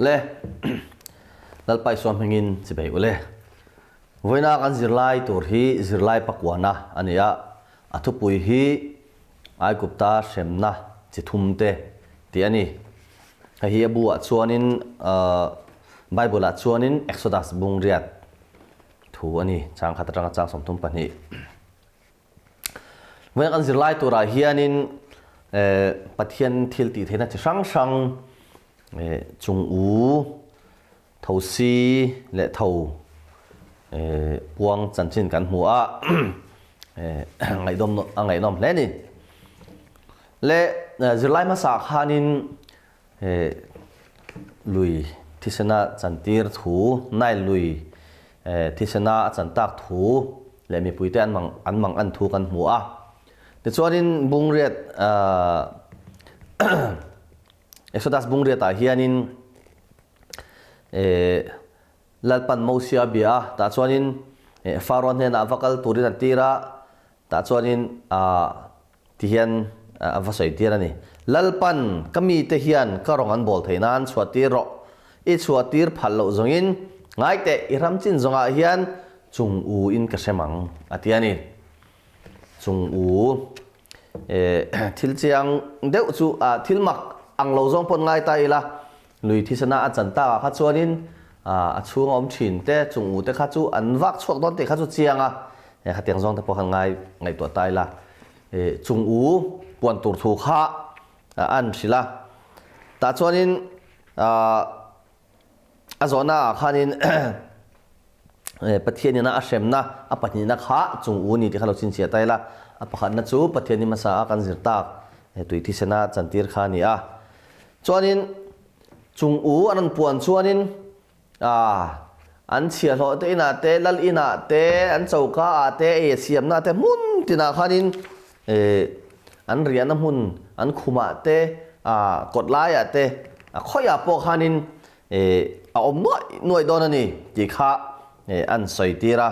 Le Lalpa Isua hmingin chibei ule. Vawiina kan zirlai tur hi zirlai pakuana a ni a, a thupui hi Aigupta hremna chi thum te tih a ni. Hei hi a bu ah chuanin Bible ah chuanin Exodus bung riat thu a ni, chang khat atanga chang 32. Vawiina kan zirlai turah hianin Pathian thil tih theihna chi hrang hrang chung u, thosi leh tho puang chanchin kan hmu a, ngaihdawm a ngaihnawm hle a ni. Leh zirlai hmasa khanin lui thisena chantir thu, Nile lui thisena a chan tak thu leh mipuite an mang an mang an thu kan hmu a. Tichuanin Bungriat Exodus Bungriatah hianin Lalpan Mosia a bia a, tah chuanin Pharaoh hnenah va kal turin a tir a, tah chuanin Ti hian a va sawi tir a ni. Lalpan, ka mite hian ka rawng an bawl theih nan chhuah tir rawh. I chhuah tir phal loh zawngin, ngai teh, i ram chin zawngah hian chung u in ka hrem ang, a ti a ni. Chung u, eh, thil chiang deuh chu, ah, thil mak ang lo zawng pawn ngai ta ila, lui thisana a chan takah kha chuanin, ah, a chhung a awm thin te, chung u te kha chu an vak chhuak dawn tih kha chu chiang a, eh, khatiang zawng te pawh khan ngai ngaihtuah ta ila. Chung u puan tur thu kha an hrilh a. Tah chuanin a zawhna ah khanin Pathian ina a hremna a pahnihna kha chung u ni tih kha lo chhinchhiah ta ila. A pakhatna chu Pathian ni hmasa a kan zir tak tui thisena chantir kha a ni a. Chuanin chung u an rawn puan chuanin A, an chhiahhlawh te inah te, lal inah te, an choka ah te, ei a siamna te hmun tinah khanin eh an riahna hmun, an khumah te, ah kawt laiah te, a khawiah pawh khanin eh a awm nuaih nuaih dawn a ni tih kha eh an sawi tir a.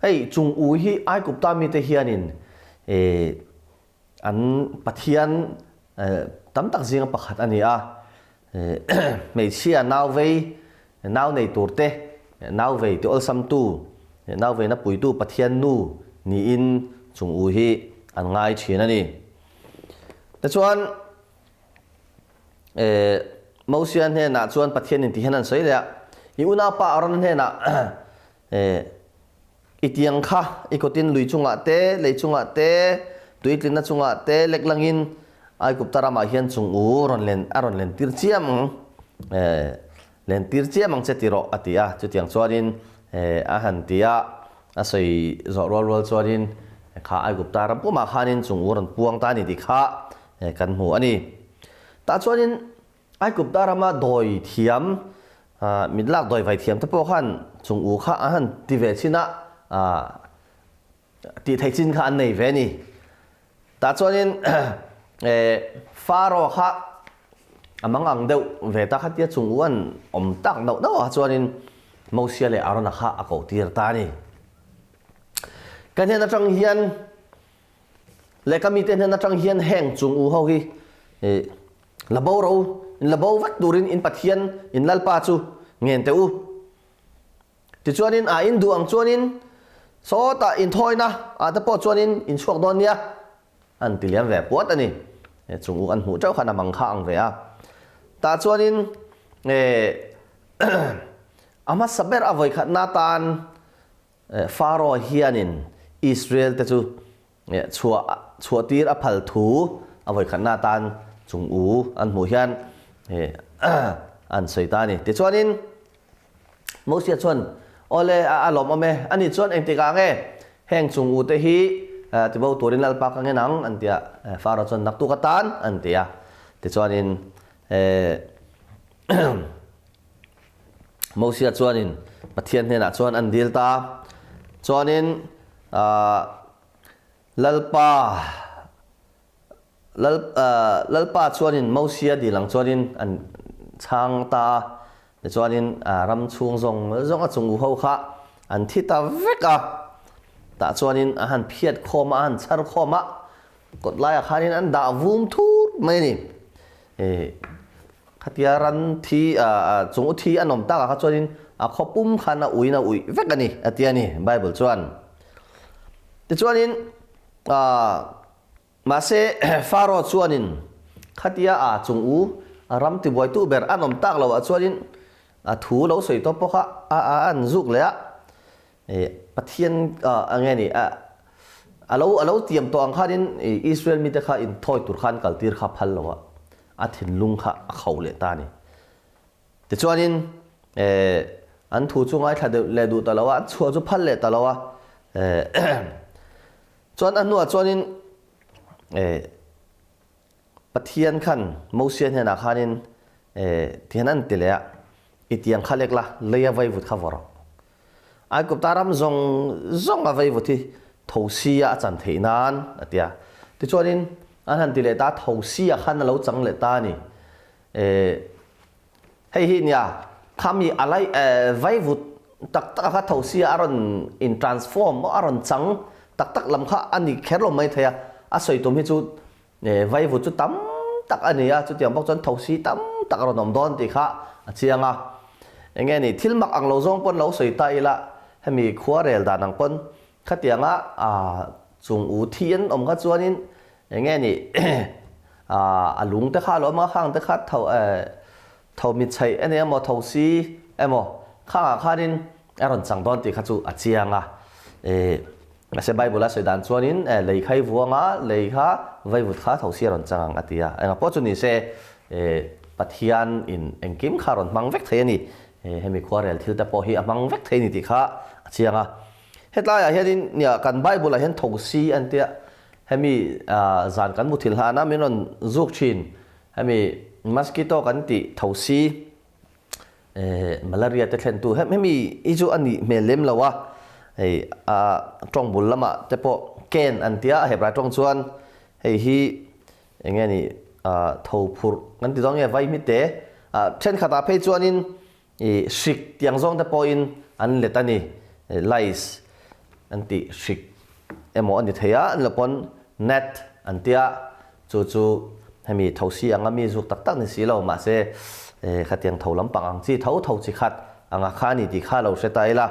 Hei chung u hi Aikupta mite hianin eh An Pathian tam tak zinga pakhat a ni a, hmeichhia nau vei, nau nei tur te, nau vei ti awlsamtu, nau veina puitu Pathian nu niin chung u hi an ngai thin a ni. Tichuan, Mosia hnenah chuan Pathianin ti hian an sawi leh a, I unaupa Aaron hnenah I tiang kha i kawtin lui chungah te, lei chungah te, tuitlinna chungah te lek langin Aigupta ramah hian chung u rawn len a rawn len tir chiam ang, len tir chiam ang che ti rawh a ti a. Chutiang chuanin a han ti a, a sawi zawh rual rual chuanin kha Aigupta ram pumah khanin chung u rawn puang ta a ni tih kha kan hmu a ni. Tah chuanin Aigupta rama dawi thiam, mit lak dawi vai thiam te pawh khan chung u kha an han ti ve chin a, tih theih chin kha an nei ve a ni. Tah chuanin Pharaoh kha a mang ang deuh ve ta kha tia chung u an awm tak nauh nauh ah chuanin Mosia leh Arona kha a koh tir ta a ni. Ka hnen atang hian leh ka mite hnen atang hian heng chung u ho hi La bo ro, in la bo vek turin in Pathian, in Lalpa chu ngen teh u. Tichuanin a in duh ang chuanin sawtah inthawina ah te pawh chuanin in chhuak dawn nia, an ti liam ve puat a ni. Chung u an hmuh teuh khan a mang kha ang ve a. Tah chuanin a hmasa ber a vawikhatna atan Pharaoh hianin Israel te chu chhuah chhuahtir a phal thu a vawikhatna atan chung u an hmuh hian an sawi ta a ni. Tichuanin Mosia chuan, Awle, a lawmawm e, ani chuan engtikah nge heng chung u te hi tibo turin Lalpa ka ngen ang? an ti a. Pharaoh chuan, Naktuk atan, an ti a. Tichuanin Mosia chuanin Pathian hnenah chuan an dil ta. Chuanin Lalpa Lal Lalpa chuanin Mosia dil ang chuanin an chhang ta a. Tichuanin ram chhung zawng zawng a chung u ho kha an thi ta vek a. Tah chuanin a han phiat khawm a, a han chhar khawm a, kawt laiah khanin an dah vum thur mai a ni. Khatia ran thi chung u thi an awm takah kha chuanin a khaw pum khan a uiin a uih vek a ni a ti a ni Bible chuan. Tichuanin mahse Pharaoh chuanin khatia a chung u a ram tibuaitu ber an awm tak loah chuanin a thu lo sawi tawp pawh kha a an zuk leh a. Pathian a nge ni a lo a lo tiam tawh ang khanin Israel mite kha inthawi tur khan kaltir kha phal lo a, a thinlung kha a khauh leh ta a ni. Tichuanin an thu chu ngaithla deuh leh duh ta lo a, an chhuah chu phal leh ta lo a. Chuan a hnuah chuanin Pathian khan Mosia hnenah khanin tihian an ti leh a, I tiang kha lek la, lei a vaivut kha vawrh. Aigupta ram zawng zawng a vaivut hi thosi a a chan theih nan a ti a. Tichuanin an han ti leh ta a, thosi ah khan a lo chang leh ta a ni. Hei hi nia, khami a lai vaivut tak tak a kha thosi a rawn in transform a rawn chang tak tak lam kha a ni kher lo mai thei a, a sawi tum hi chu vaivut chu tam tak a ni a, chutiang bawk chuan thosi tam tak a rawn awm dawn tih kha a chiang a. Enge ni, thil mak ang lo zawng pawn lo sawi ta ila, hemi khua rel dan ang pawn khatianga chung u thi an awm kha chuanin Enge ni a lung te kha a lo awm a, khang te kha tho tho mit chheih a ni emaw tho si emaw khangah khanin a rawn chang dawn tih kha chu a chiang a. Mahse Bible a sawi dan chuanin lei kha i vuang a, lei kha vaivut kha tho si a rawn chang ang a ti a. Engah pawh chu ni se Pathian in engkim kha a rawn hmang vek thei a ni. Hemi khuarel thil te pawh hi a hmang vek thei a ni tih kha a chiang a. Hetlaiah hianin nia kan Bible ah hian tho si an tia. Hemi zan kan muthilh hlana min rawn zuk thin. Hemi mosquito kan tih tho si malaria te thlen tu hemi hi chu a nih hmel lem lo a. Hei a tawng bul lamah te pawh ken an tia a Hebrai tawng chuan hei hi eng nge ni tho phurh kan ti dawn nge vaihmite thenkhatah phei chuanin I hrik tiang zawng te pawhin an let a ni. Lice an tih hrik emaw a ni thei a, an lo pawn net an tia, chu chu hemi thosi anga mi zuk tak tak ni si lo, mahse khatiang tho lampang ang chi tho tho chi khat anga kha a ni tih kha lo hre ta ila.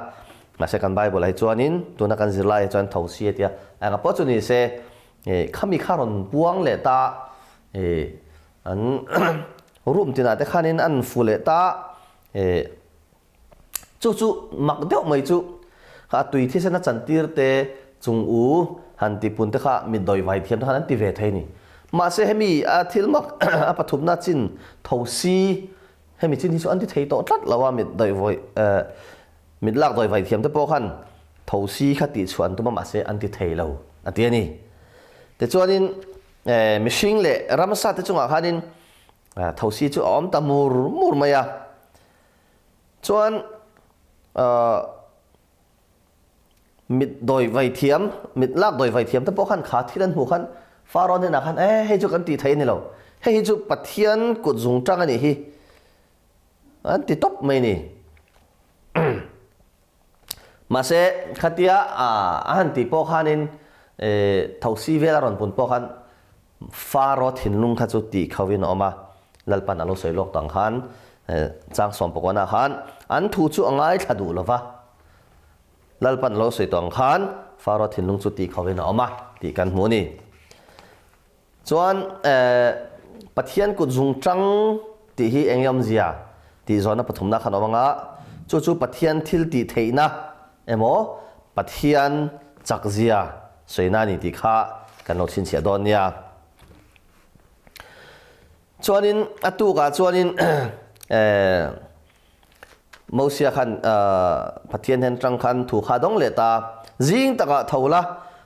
Mahse kan Bible ah hi chuanin tuna kan zirlai ah chuan thosi a tia, enga pawh chu ni se khami kha rawn puang leh ta An room tinah te khanin an fu leh ta e chu chu mak deuh mai chu kha a tui thisen a chantir te chung u han ti pun te kha mi dawi vai thiam te khan an ti ve thei ni. Mahse hemi a thil mak a pathumna chin tho si hemi chin hi chu an ti thei tawh tlat lo a mit dawi vawi mit lak dawi vai thiam te pawh khan tho si kha tih chhuah an tum a mahse an ti thei lo a ti a ni. Tichuanin Mihring leh ramsa te chungah khanin thosi chu a awm ta mur mur mai a. Chuan mit dawi vai thiam, mit lak dawi vai thiam te pawh khan kha thil an hmuh khan Pharaoh hnenah khan e hei chu kan tih thei a ni lo, hei hi chu Pathian kut zung tang a nih hi an ti tawp mai a ni. Mahse, khatia a han tih pawh khanin thosi vel a rawn pun pawh khan Pharaoh thinlung kha chu tih khovin a awm a, Lalpan a lo sawi lawk tang khan chang sawm pakuanah khan an thu chu a ngaithla duh lo va, Lalpan a lo sawi tawh ang khan Pharaoh thinlung chu tih khovin a awm a tih kan hmu a ni. Chuan Pathian kut zung tang tih hi eng nge awmzia tih zawhna pathumna khan awm anga, chu chu Pathian thil tih theihna emaw Pathian chakzia sawina a ni tih kha kan lo chhinchhiah dawn nia. Chuanin a tukah chuanin Mosia khan Pathian hen tang khan thu kha dawng leh ta, Zing takah tho la,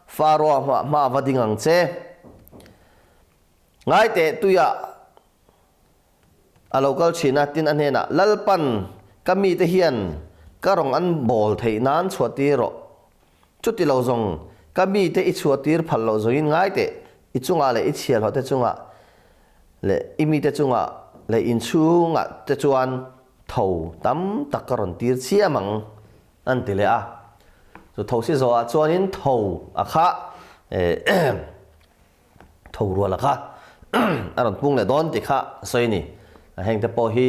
Pharaoh hmah hma va ding ang che. Ngai teh tuiah a lo kal thin a, tin a hnenah, Lalpan ka mite hian ka rawng an bawl theih nan chhuahtir rawh. Chuti lo zawng ka mite i chhuahtir phal loh zawngin ngai teh, i chungah leh i chhiahhlawh te chungah leh i mite chungah leh inchhungah te chuan tho tam tak ka rawn tir chiam ang an ti leh a. Chu tho si zawhah chuanin tho a kha tho rual a kha a rawn pung leh dawn tih kha a sawi a ni. Hengte pawh hi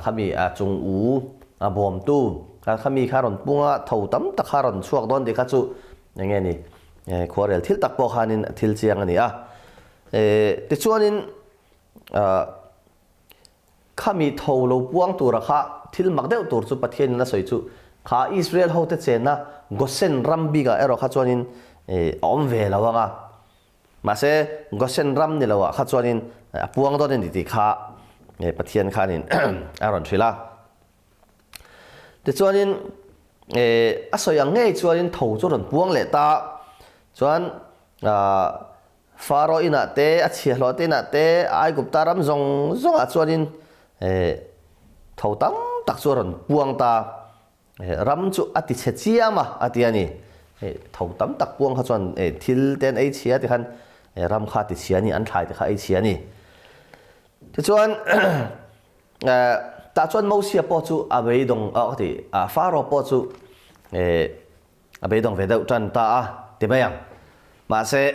khami chung u a bawmtu khami kha rawn pung a, tho tam tak kha rawn chhuak dawn tih kha chu eng nge ni khuarel thil tak pawh khanin thil chiang a ni a. Tichuanin Khami tho lo puang tura kha thil mak deuh tur chu Pathianin a sawi chu kha Israel hote chenna Gosen ram bikah erawh kha chuanin a awm ve lo ang a. Mahse Gosen ram ni loah kha chuanin a puang dawn a ni tih kha Pathian khanin a rawn hrilh a. Tichuanin a sawi ang ngei chuanin tho chu rawn puang leh ta chuan Faro inah te, a chhiahhlawh te inah te, Aigupta ram zawng zawngah chuanin tho tam tak chu a rawn puang ta. Ram chu a ti chhe chiam a, a ti a ni. Tho tam tak puang kha chuan thil te an ei chhia tikhan ram kha a ti chhia a ni, an thlai te kha a ei chhia a ni. Tichuan tah chuan Mosia pawh chu a beidawng, ka ti, Faro pawh chu A beidawng ve deuh tan ta a ti mai ang. Mahse,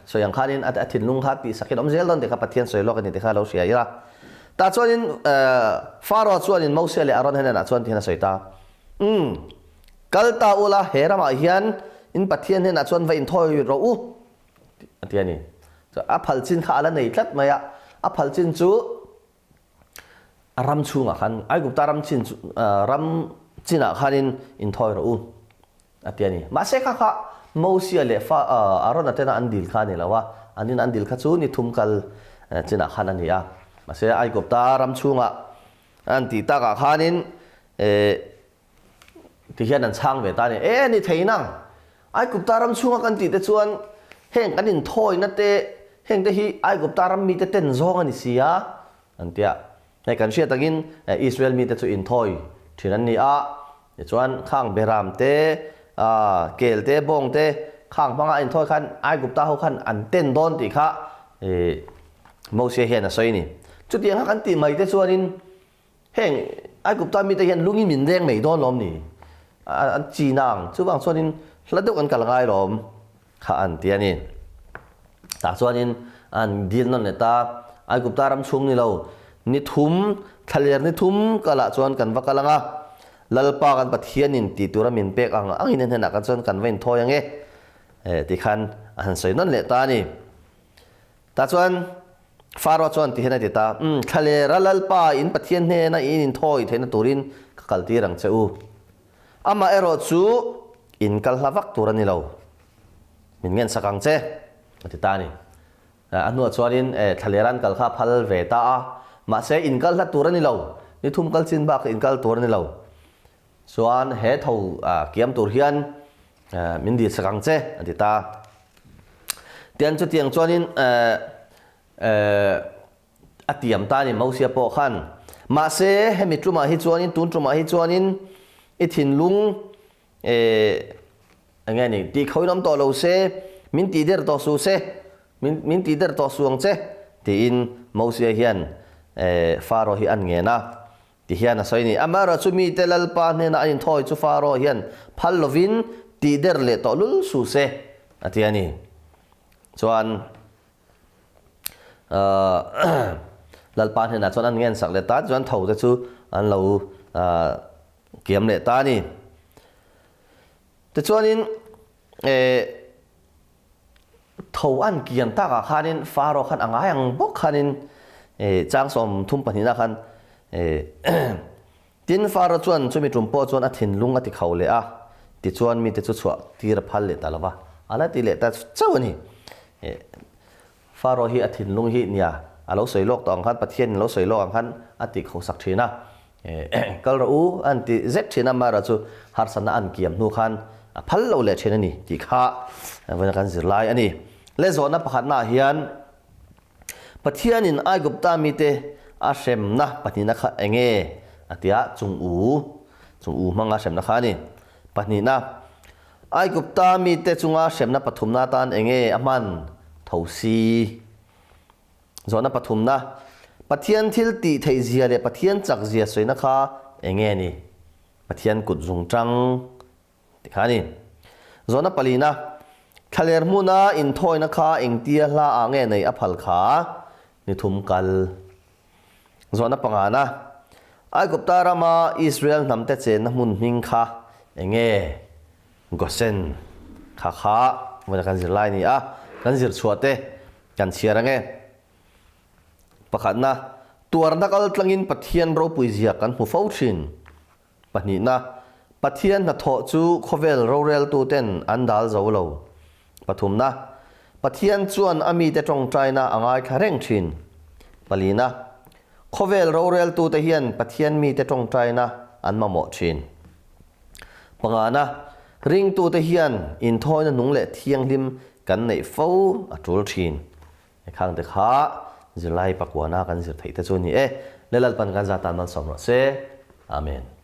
sawi ang khanin a thinlung kha tihsakin awm zel dawn tih kha Pathian sawi lawk a ni tih kha a lo hria ila. Tah chuanin Pharaoh chuanin Moses leh Aaron hnenah chuan tihian a sawi ta, Umm, kal ta ula, he ramah hian in Pathian hnenah chuan va inthawi rawh u, a ti a ni. A phal chin kha a la nei tlat mai a, a phal chin chu A ram chhungah khan, Aigupta ram chin chu, ram chinah khanin inthawi rawh u, a ti a ni. Mahse kha kha Mosia leh fa Arona tena an dil kha a ni lo a, an in an dil kha chu ni thum kal chinah khan a ni a. Mahse Aigupta ram chhungah an tih takah khanin Ti hian an chhang ve ta a ni. E, ni thei nang! Aigupta ram chhunga kan tih te chuan heng kan inthawina te, heng te hi Aigupta ram mite ten zawng a ni si a, an ti a. Hei kan hriat angin Israel mite chu inthawi thin an ni a, tichuan khang beram te, kel te, bawng te khang hmanga a inthawi khan Aigupta ho khan an ten dawn tih kha Mosia hian a sawi a ni. Chutianga kan tih mai te chuanin Heng Aigupta mite hian lungin min reng mai dawn lawm ni? An chi nang. Chuvang chuanin hla deuh an kal ngai lawm kha an ti a ni. Tah chuanin an dil nawn leh ta. Aigupta ram chhung ni lo, ni thum, thlaler ni thum kalah chuan kan va kal ang a. Lalpa kan Pathianin tih tura min pek ang angin a hnenah kan chuan kan va inthawi ang e, ti khan a han sawi nawn leh ta a ni. Tah chuan Faro chuan ti hian a ti ta, Umm, thlalera Lalpa, in Pathian hnena in inthawi theihna turin ka kaltir ang che u. Amah erawh chu in kal hla vak tur a ni lo. Min ngensak ang che, a ti ta a ni. A hnuah chuanin thlalera an kal kha a phal ve ta a, mahse in kal hla tur a ni lo, ni thum kal chin bak in kal tur a ni lo. Chuan he tho kiam tur hian min dilsak ang che, a ti ta. Tian chutiang chuanin a tiam ta a ni Mosia pawh khan. Mahse hemi tumah hi chuanin, tun tumah hi chuanin i thinlung eng nge ni, tih kho in awm tawh lo se, min tih der tawh suh se, min min tih der tawh suh ang che, tiin Mosia hian Faro hi an ngen a. Ti hian a sawi a ni. Amaherawhchu chu mite Lalpa hnena an inthawi chu Faro hian phal lovin tih der leh tawh lul suh se, a ti a ni. Chuan Lalpa hnenah chuan an ngensak leh ta, tichuan tho te chu an lo kiam leh ta a ni. Tichuanin Tho an kiam takah khanin Faro khan a ngai ang bawk khanin chang 32 na khan Tin Faro chuan chumi tum pawh chuan a thinlung a ti kho leh a, tichuan mite chu chhuah tir a phal leh ta lo va, a la ti leh ta chauh a ni. Faro hi a thinlung hi nia a lo sawi lawk tawh ang khan Pathianin a lo sawi lawk ang khan a ti kho sak thin a, Kal rawh u an ti zet thin a, amaherawh chu harsatna an kiam hnu khan a phal lo leh thin a ni tih kha vawiin kan zirlai a ni. Le zawhna pakhatnaah hian Pathianin Aigupta mite a hremna pahnihna kha eng nge a tia chung u chung u hmanga hremna kha a ni. Pahnihna Aigupta mite chunga hremna pathumna atan eng nge a hman tho si? Zawhna pathumna, Pathian thil tih theih zia leh Pathian chak zia sawina kha eng nge ni? Pathian kut zung tang ti kha a ni. Zawhna palina, Thlaler hmuna inthawina kha engtia hla ah nge nei a phal kha? Ni thum kal. Zawhna pangana, Aigupta rama Israel hnamte chenna hmun hming kha eng nge? Gosen kha kha vawiin kan zir lai a ni a, kan zir chhuah te kan chhiar ang e. Pakhatna, tuarna kal tlangin Pathian ropui zia kan hmu fo thin. Pahnihna, Pathian hnathawh chu khawvel roreltuten an dal zo lo. Pathumna, Pathian chuan a mite tawngtaina a ngaithla reng thin. Palina, khawvel roreltute hian Pathian mite tawngtaina an mamawh thin. Pangana, ringtute hian inthawina nung leh thianghlim kan neih fo a tul thin. Khangte kha zirlai pakuana kan zir theih te chu a ni e. Lalpan kan zatan malsawm rawh se. Amen.